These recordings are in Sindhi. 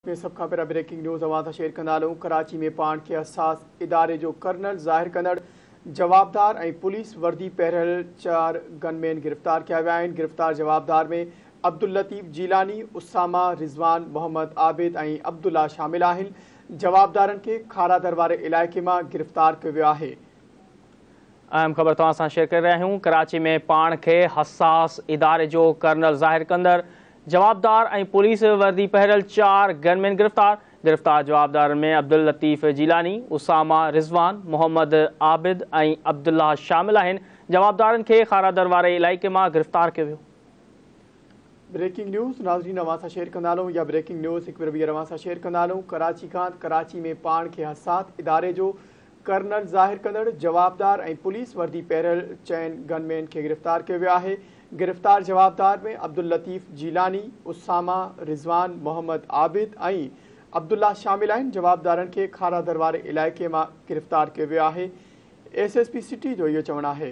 ۾ سڀ کان پهريان بريڪنگ نيوز اوهان سان شيئر ڪندا هلون. ڪراچي ۾ پاڻ کي حساس اداري جو ڪرنل ظاهر ڪندڙ جوابدار ۽ پوليس وردي پهريل 4 گن مين گرفتار ڪيا ويا آهن. گرفتار جوابدار ۾ عبداللطيف جيلاني، اسامه، رضوان، محمد عابد ۽ عبدالله شامل آهن. جوابدارن کي کارادر واري علائقي مان گرفتار ڪيو ويو آهي. اهم خبر توهان سان شيئر ڪري رهيا آهيون. ڪراچي ۾ پاڻ کي حساس اداري جو ڪرنل ظاهر ڪندڙ جوابدار ۽ پوليس وردي پهريل 4 گنمين گرفتار. گرفتار جوابدارن ۾ عبداللطيف جيلاني، اسامه، رضوان، محمد عابد ۽ عبدالله شامل آهن. جوابدارن کي کارادر واري علائقي مان گرفتار ڪيو ويو. بريڪنگ نيوز ناظرين اوهان سان شيئر ڪندا هلون يا بريڪنگ نيوز هڪ ڀيرو ٻيهر اوهان سان شيئر ڪندا هلون. ڪراچي کان ڪراچي ۾ پاڻ کي حساس اداري جو ڪرنل ظاهر ڪندڙ جوابدار ۽ پوليس وردي پهريل 4 گن مين کي گرفتار ڪيو ويو آهي. گرفتار جوابدار ۾ عبداللطيف جيلاني، اسامه، رضوان، محمد عابد ۽ عبدالله شامل آهن. جوابدارن کي کارادر واري علائقي مان گرفتار ڪيو ويو آهي. ايس ايس پي سٽي جو اهو چوڻ آهي.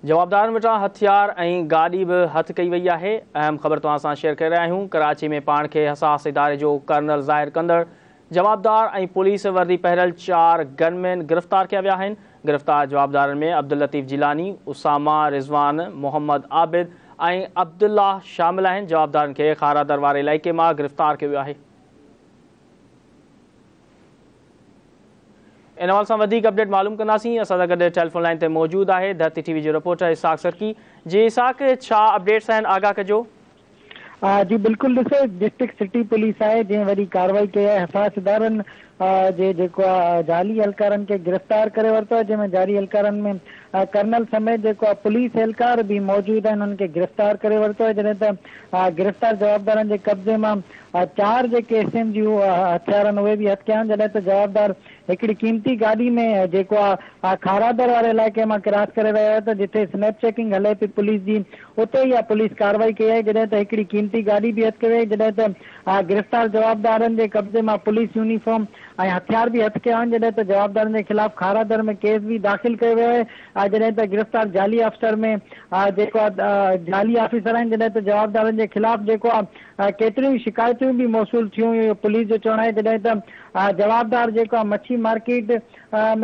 جوابدارن وٽان هٿيار ۽ گاڏي به هٿ ڪئي وئي آهي. اهم خبر توهان سان شيئر ڪري رهيا آهيون. ڪراچي ۾ پاڻ کي حساس اداري جو ڪرنل ظاهر ڪندڙ جوابدار ۽ پوليس وردي پهريل 4 گن مين گرفتار ڪيا ويا آهن. گرفتار جوابدارن ۾ عبداللطيف جيلاني، اسامه، رضوان، محمد عابد ۽ عبدالله شامل آهن. جوابدارن کي کارادر واري علائقي مان گرفتار ڪيو ويو آهي. ان حوالي سان وڌيڪ اپڊيٽ معلوم ڪنداسين. اسان سان گڏ ٽيليفون لائين تي موجود آهي ڌرتي ٽي وي جو رپورٽر اسحاق سرڪي. جي اسحاق، ڇا اپڊيٽس آهن، آگاهه ڪجو. جي بلڪل ڏسو ڊسٽرڪٽ سٽي پوليس آهي جنهن وڏي ڪارروائي ڪئي آهي حساس ادارن جي جيڪو آهي جعلي اهلڪارن کي گرفتار ڪري ورتو آهي جنهن ۾ جعلي اهلڪارن ۾ ڪرنل سميت جيڪو آهي پوليس اهلڪار به موجود آهن انهن کي گرفتار ڪري ورتو آهي جڏهن ته گرفتار جوابدارن جي قبضي مان 4 جيڪي ايس ايم جون هٿيار آهن اهي به هٿ ڪيا آهن جڏهن ته جوابدار هڪڙي قيمتي گاڏي ۾ جيڪو آهي کارادر واري علائقي مان ڪراس ڪري رهيا هيا ته جتي سنيپ چيڪنگ هلي پئي پوليس جي اتي اها پوليس ڪارروائي ڪئي آهي جڏهن ته هڪڙي قيمتي گاڏي به هٿ ڪئي وئي جڏهن ته گرفتار جوابدارن جي قبضي مان پوليس يونيفارم ۽ هٿيار به هٿ ڪيا آهن جڏهن ته جوابدارن جي خلاف کارادر ۾ ڪيس به داخل ڪيو ويو آهي جڏهن ته گرفتار جعلي آفيسر ۾ جيڪو جعلي آفيسر آهن جڏهن ته جوابدارن جي خلاف جيڪو ڪيتريون ئي شڪايتون به موصول ٿيون هيون پوليس جو چوڻ آهي جڏهن ته جوابدار جيڪو مڇي مارڪيٽ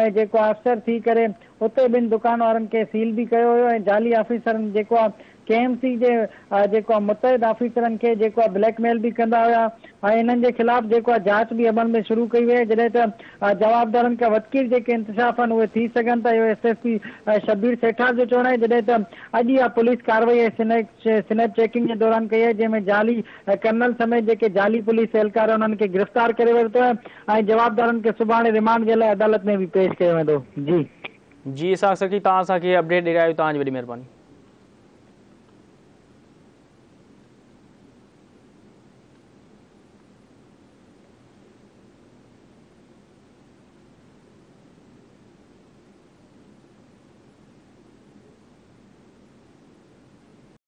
۾ جيڪو آفيسر ٿي ڪري اتي ٻن دڪان وارن کي سيل به ڪيو ويو ۽ جعلي آفيسرن جيڪو آ ڪي ايم سي جي جيڪو آ متحد آفيسرن کي جيڪو آ بليڪ ميل به ڪندا هيا ۽ انهن جي خلاف جيڪو آ جاچ به عمل ۾ شروع ڪئي وئي آهي جڏهن ته جوابدارن کان وڌڪير جيڪي انڪشاف آهن اهي ٿي سگهن ٿا اهو S S P Shabbir Sethar جو چوڻ آهي جڏهن ته اڄ اها پوليس ڪارروائي ۽ سنيپ چيڪنگ جي دوران ڪئي آهي جنهن ۾ جعلي ڪرنل سميت جيڪي جعلي پوليس اهلڪار انهن کي گرفتار ڪري ورتو آهي ۽ جوابدارن کي سڀاڻي ريمانڊ جي لاء عدالت ۾ به پيش ڪيو ويندو. جي. جي اسحاق سرڪي توهان اسان کي اپڊيٽ ڏئي رهيا آهيو توهان جي وڏي مهرباني.